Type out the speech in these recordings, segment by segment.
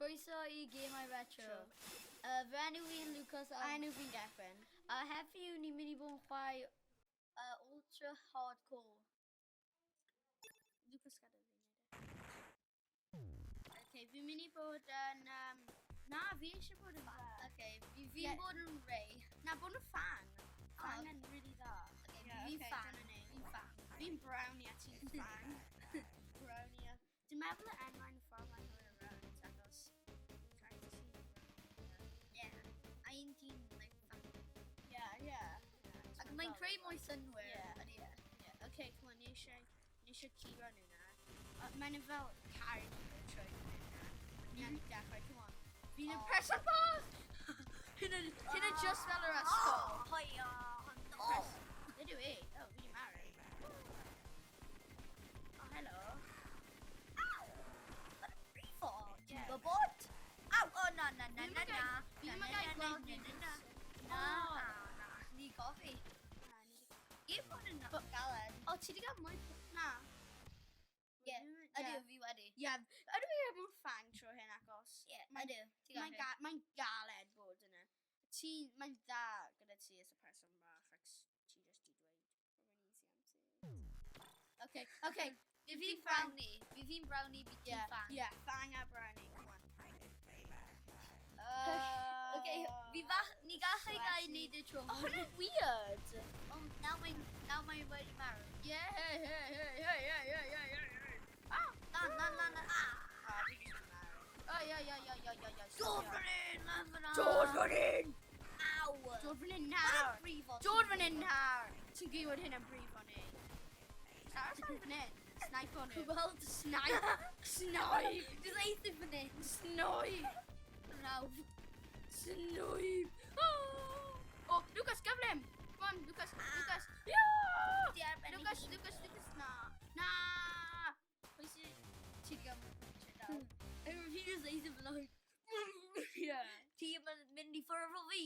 Croeso i Gemau Retro. Fy enw fi'n Lucas a enw fi'n Gethin. A heddiw ni'n mynd i bod yn chwarae Ultra Hardcore. Lucas gadael fi wneud e. Okay, fi'n mynd i bod yn... Na, fi eisiau bod yn dda. Okay, fi'n yeah. bod yn Ray. Na, bod yn Fang. Fang yn really dda. Okay, yeah, fi'n okay, Fang. Fi'n Fang. Fi'n Brownie a ti'n Fang. Brownie a... Dwi'n meddwl y enwau'n y ffordd mae'n rhoi around achos trying to see Yeah. A un ti'n like Fang. Yeah. Ac mae'n creu mwy synnwyr. Yeah. Ydy e. Yeah. Okay, come on, ni eisiau curo nhw na. Mae'n fel caru nhw trwy hynny na. Ni angen dechrau, come on. Fi'n y person bach! Hynna just fel yr ysgol. Oh, hiya. Oh. Ydw i? Oh, fi di marw. Oh, helo. Aw! Mae'n brifo, ti'n gwybod? Aw, oh, na, na, na, na, na. Fi ddim yn gael gweld na, na, na. Na, na, ni goffi. I fod yn galed. O, ti di gael mwy... Na. Ie, ydw, fi wedi. Ie, ydw i heb yn Fang tro hyn achos... Ie, ydw. Mae'n galed bod yna. Ti, mae'n dda gyda ti as a person bach, ac ti just di dweud. Mae'n easy am ti. Okay. Fi fi'n Brownie. Fi fi'n Brownie, fi ti'n Fang. Yeah, Fang a Brownie, come on. Okay, fi fach, ni gallu gael neud y tro. Oh, hwnna'n weird. Ond nawr mae'n wedi marw. Yeah. Ah! Na, na, na, na, ah! Ah, fi jyst yn marw. Oh, yeah. Dod fan hyn, lan fan Dod fan hyn! Aw! Dod fan hyn nawr! Brifo. Dod fan hyn nawr! Ti'n gwybod hyn yn brifo ni. Aros lan fan hyn. Snipe on him. Gweld. Snipe! Snipe! Just eithaf fan hyn. Snipe! Nawr. Snipe! Oh, oh Lucas, gyflym! Come on, Lucas, Lucas. Yeah! Di ar ben ei Lucas, hun. Lucas, Lucas, na. Na! Pwy sy'n... Ti di gael Nawr. Fi just eithaf fan hyn. Yeah. Ti yn mynd i ffwrdd o fi.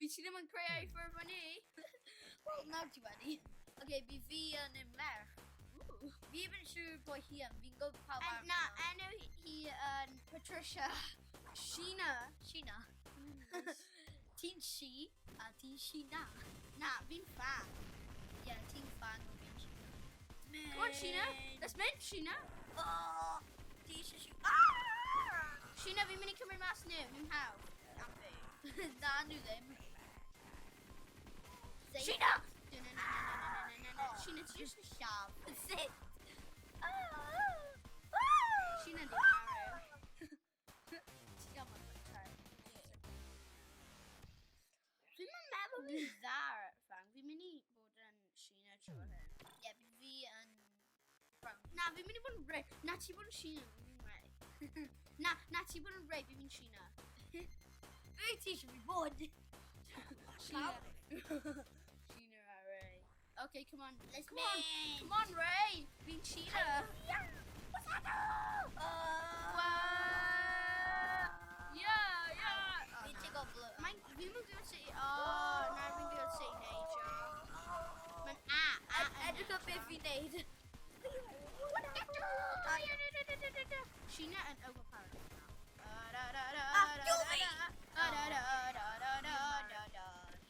Fi ti ddim yn creu ei ffwrdd o ni. Wel, nawr ti wedi. Oce, fi yn y merch. Fi ddim yn siŵr pwy hi yn. Fi'n gwybod pawb arall. Na, enw hi yn Patricia. Sheena. Sheena. Ti'n she a ti'n Sheena. Na, fi'n Fang. Ie, yeah, ti'n Fang o fi'n Sheena. Come on, Sheena. Let's mynd, Sheena. Oh, ti eisiau siw... Ah! Sheena, fi'n mynd i cymryd mas nhw. Fi'n hawdd. Am fi. Na, nhw ddim. Sheena! Na, na, na, na, na, na, na. Sheena, ti jyst yn lladd. Sut? Sheena di marw. Ti'n gael mwy o time. Fi'n mynd meddwl fi'n dda at Fang. Fi'n mynd i bod yn Sheena tro hyn. Ie, fi yn Brown. Na, fi'n mynd i bod yn Ray. Na, ti bod yn Sheena, fi'n Ray. Na, na, ti bod yn Ray, fi'n mynd Sheena. Fe ti eisiau fi bod? Sheena. Sheena a Ray. Okay, come on. Let's Come on. mynd. Come on, Ray. Fi'n Sheena. What's that? Yeah. Fi'n take off blue. Mae'n... Fi'n mynd gwybod sut i... Oh, na, fi'n gwybod sut i neud o. Mae'n a, a, Edrych ar beth fi'n neud. Sheena yn overpowered. Ah, kill me!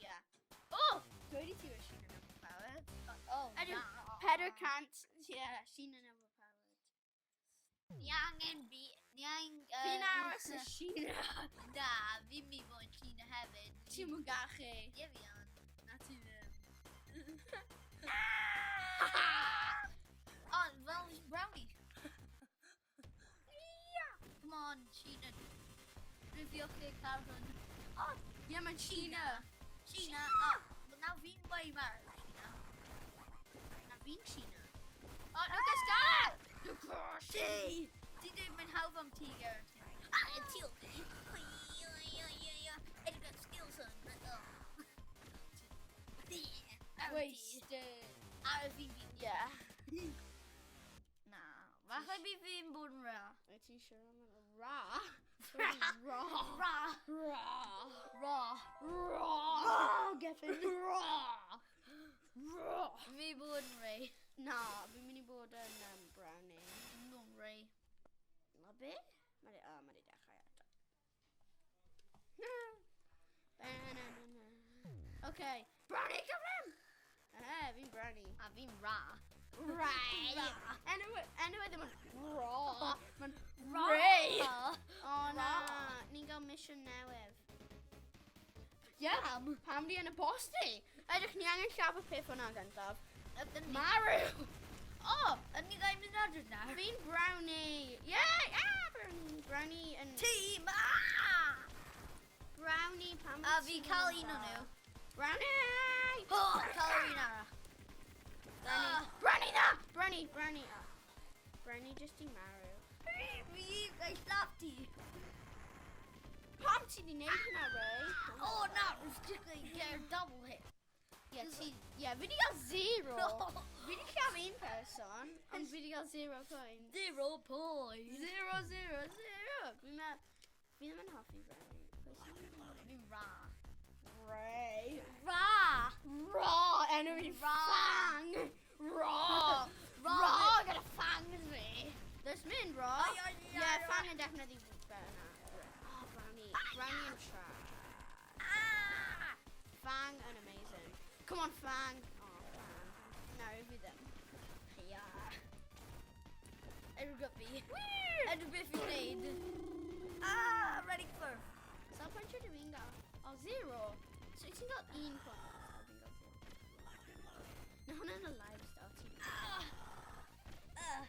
Yeah. Oh! Dwi wedi ti fod Sheena yn overpowered. Oh, Ydw, na. 400, yeah, Sheena yn overpowered. Ni angen fi... Ni angen... Fi'n aros y Sheena. Na, fi'n mynd i fod yn Sheena hefyd. Ti'n mwyn gallu. Ie, fi yn. Na ti ddim. Ond, fel Brownie. Come on, Sheena. Drifiwch i'r car hwn. Oh, Ie, mae'n Sheena. Sheena. Oh, nawr fi'n gweud marw, Sheena. Na fi'n Sheena. Oh, Lucas, got it! Lucas! Ti! Ti'n dweud mae'n hawdd am ti, Gareth. Ah, y ti o fi. Edrych ar skills hwn. Oh. Ar y ti. Wasted. Ar y fi fi. Yeah. Na. Falle bydd fi'n bod yn ra. Wyt ti'n siŵr am y ra? Ra. Ra. Ra. Ra. Ra. Ra, Gethin. Ra. Ra. Fi bod yn Ray. Na, fi'n mynd i bod yn Brownie. Fi'n bod yn Ray. Na be? Mae di, oh, mae di dechrau. Okay. Brownie, gyflym! Eh, fi'n brownie. A fi'n ra. Ray. Ra. Enw, enw e ddim yn ra. Mae'n Ra. Ray. O na, Ra. ni'n gael mission newydd. Yeah. Pam? Pam di yn y boss di? Edrych, ni angen lladd y peth hwnna gyntaf. Ydyn ni. Marw! O, ydyn ni gael mynd adref nawr? Fi'n brownie! Yeah! Ah, brownie! Brownie yn... Tîm! Ah! Brownie, pam... A fi cael un o nhw. Brownie! O, cael un arall. Brownie. Ah. Brownie na! Brownie, brownie. Oh. Brownie just i marw. Fi gael lladd ti. Pam ti di neud hynna, Ray? O, na, rwy'n just going to get a double hit. Yeah, ti... Yeah, fi di gael zero. No. Fi di cael un person, ond fi di gael zero coins. 0 points. Zero, zero, zero. Fi'n meddwl... Fi ddim yn hoffi brownie. Pwy sy'n hoffi? Fi'n ra. Ray. Ra! Ra, enw i Ra. Fang. Ra. Ra. Ra, gyda fangs fi. There's mynd, Ra. Ai, ai, ai, Yeah, ai. Fang yn definitely better na. Oh, brownie. Brownie yn trash. Ah! Fang yn amazing. Come on, Fang. Oh, Fang. No, fi ddim. Yeah. Enw fi. Enw beth fi'n neud. Ah, ready for. So, pwynt ydw i'n gael? Oh, zero. So, ti'n gael un pwynt. Oh, fi'n gael zero. Na, hwnna'n y lifestyle ti. Ah! Ah!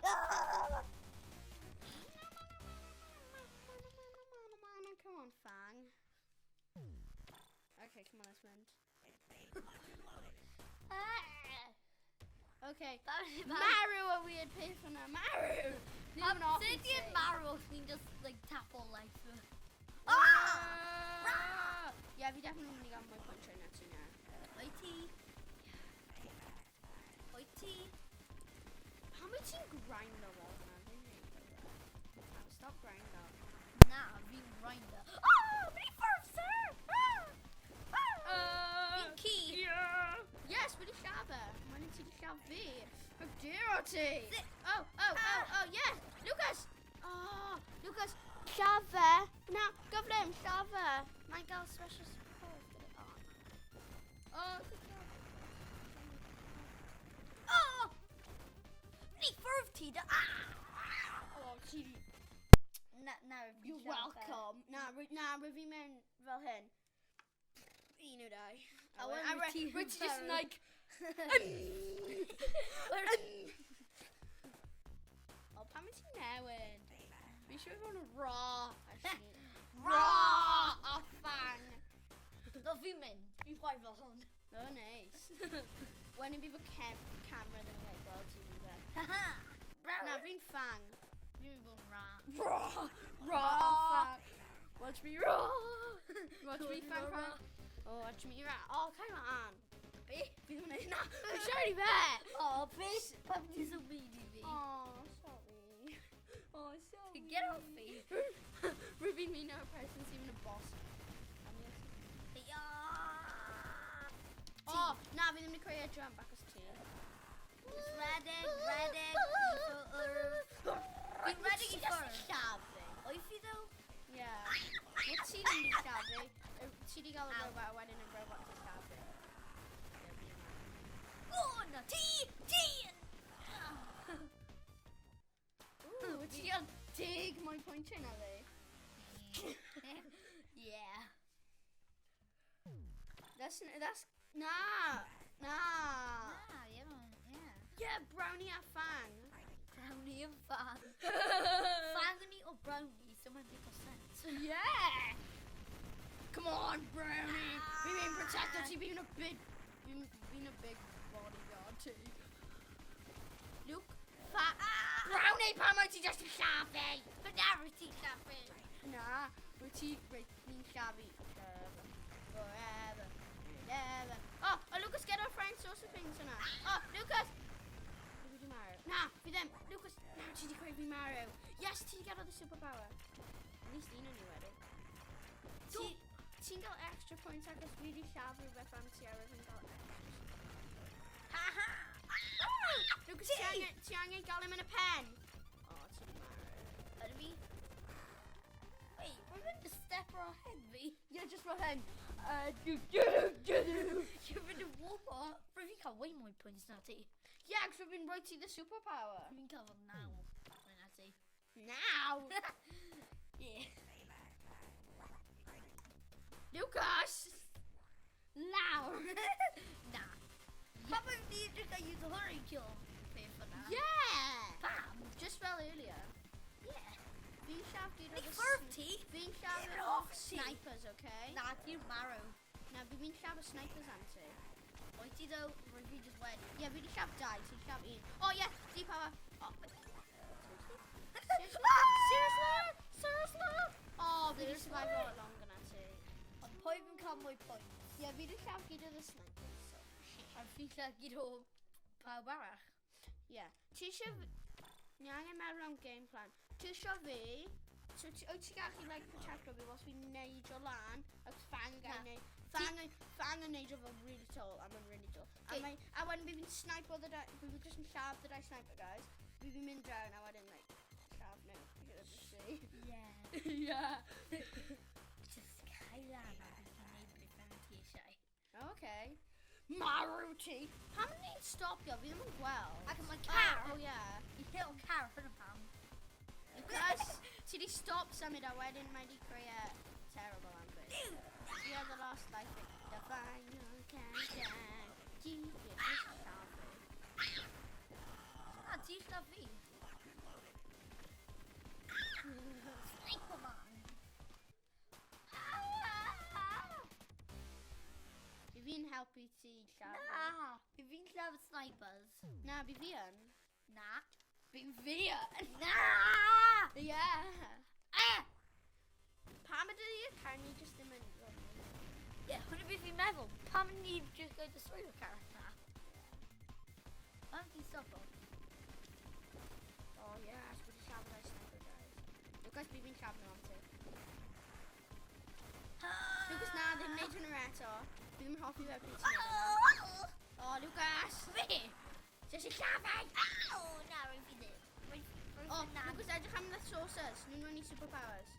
Ah! Come on, Fang. Okay, come on, let's mynd. Ah! Okay. Pam- Marw a weird peth yna. Marw! Ni ddim yn hoffi Sut ti'n ti. marw os ni'n just like tap o life? Ah! Yeah, fi definitely mynd i gael mwy pwyntiau na ti na. Oi ti? Oi ti? Pam wyt ti'n grindo fel hwnna? Fi'n rili gwybod. Stop grindo. Na, fi'n grinder. Oh, mynd i ffwrdd, sir! Ah! Ah! Fi'n ci. Yeah. Yes, wedi lladd e. Mae'n ti wedi lladd fi. How dare o ti? Oh, Ah. oh, yes! Lucas! Oh, Lucas, lladd fe. Na, gyflym, lladd fe. Mae'n gael special support. gyda- Oh, na. Oh, good job. Oh! Mynd i ffwrdd ti, da. Ah! Oh, ti... Na, na, fi'n You're lladd fe. welcome. Na, rwy fi mewn fel hyn. Un yw dau. A wedyn A ti rwy ti just yn farw. like... Oh, pam wyt ti'n newid? Fi eisiau fod yn raw. actually. Raw! A fang. No, fi'n mynd. Fi'n chwaith fel hwn. Oh, nice. When i fi fod camera ddim yn like gweld ti fi fe. Haha! Na, fi'n fang. Fi'n mynd bod yn ra. Raw! Raw! Fang. Watch me raw! Watch me fang fang. Oh, watch me raw. Oh, come on. Be? Fi ddim yn neud na. Fi'n siarad i fe! Oh, be? Pam ti so mean i fi? Oh, sorry. Oh, sorry. Get off me. Rwy'n fi'n mean o'r person sy'n mynd y boss. Yeah. Oh, na, fi ddim wedi creu e jump achos ti. Just redeg, redeg, i ffwrdd. Fi'n redeg i ffwrdd. Lladd fi. Oi fi ddo? Yeah. Wel, ti ddim wedi lladd fi. Ti wedi gael y Ow. robot a wedyn y robot ti lladd fi. Go na, ti, ti! Ooh, ti wedi gael 10 mwy pwyntiau na fi. Yeah. That's, na, na. Ah, yeah, man, yeah. Yeah, brownie a fang. Brownie and fang. Fangony or brownie, so mae'n make sense. Yeah! Come on, brownie! Fi'n mynd protector ti, fi'n a big bodyguard ti. Luke, fa... Brownie, pam wyt ti just yn lladd fi? But na, rwyt ti'n lladd fi. Na, wyt ti, reit, ni'n lladd fi. Forever, forever, forever. Oh, Lucas, get our friend saucer things yna. Oh, Lucas! Fi wedi marw. Na, fi ddim. Lucas, na, ti wedi creu fi marw. Yes, ti wedi gael the superpower. At least un o'n ni wedi. Ti'n gael extra points achos fi wedi lladd rhywbeth am ti a rwy'n gael extra. Ha ha! Lucas, ti angen gael him yn y pen. Oh, ti wedi marw. Ydw fi? Wait, rwy'n mynd to step ar head fi. Yeah, just fel hyn. Do, do, You're yn y robot. Rwy'n fi'n cael way mwy points na ti. Yeah, cos fi'n rhoi ti the superpower. Fi'n cael fel naw mwy na ti. Now! Yeah. Lucas! Lawr! Na. Pam oedd ni edrych ar use hwnna i kill peth fyna? Yeah! Pam? Just fel earlier. Yeah. Fi'n lladd gyd Ni o'r... ffwrdd ti. Fi'n lladd Fi'n o'r hoffi ti. snipers, okay? Na, ti'n marw. Na, fi'n lladd y snipers am ti. Oed ti ddo, rwy'n fi just wedi. Yeah, fi di lladd dau, ti'n lladd un. Oh, yeah, D-power. Oh, seriously? Seriously? Seriously? Oh, fi di survive a lot longer na ti. Ond pwy fi'n cael mwy points? Yeah, fi di lladd gyd o'r snipers, so. A fi'n lladd gyd o pawb arall. Yeah. Ti eisiau... Ni angen meddwl am game plan. Ti eisiau fi... So, ti, wyt ti'n gallu, like, protecto fi os fi'n neidio lan, ac Fang Na. yn neud... Fang yn Fang yn neidio fel really tall, a mae'n really tall. A, Okay. mae, a wedyn fi fi'n snipe the dau... Fi fi'n just yn lladd the dau sniper guys. Fi fi'n mynd down, a wedyn, like, lladd nhw. Gyda the Yeah. Yeah. Just cael lan a fi'n gwneud beth bynnag ti eisiau. Okay. Marw ti! Pam ni'n stopio? Fi ddim yn gweld. Ac mae car. Oh, yeah. I hit o car hynny pam. Because ti di stop symud a wedyn mae di creu e terrible am beth. You are the last life in the final countdown. Ti di lladd fi. Na, ti'n lladd fi. Sniper man. Fi fi'n helpu ti lladd fi. Na, fi fi'n lladd snipers. Na, fi fi yn. Na. Fi fi yn. Na! Yeah. Ah! Pam ydy i'r car ni jyst ddim yn... Ie, yeah, hwnna beth fi'n meddwl. Pam ni just going to destroy y car na? Pam ti'n stopo? Oh yes, wedi lladd y sniper guys. Lucas, fi fi'n lladd nhw am ti. Lucas, na, ddim wneud hwnna eto. Fi ddim yn hoffi fe pryd ti'n neud hwnna. Oh, Lucas! Fi? Jyst i lladd e! Ow! Na, rwy'n fi ddim. Rwy'n Oh, na. Lucas, edrych am the saucers. Nhw'n rhoi ni superpowers.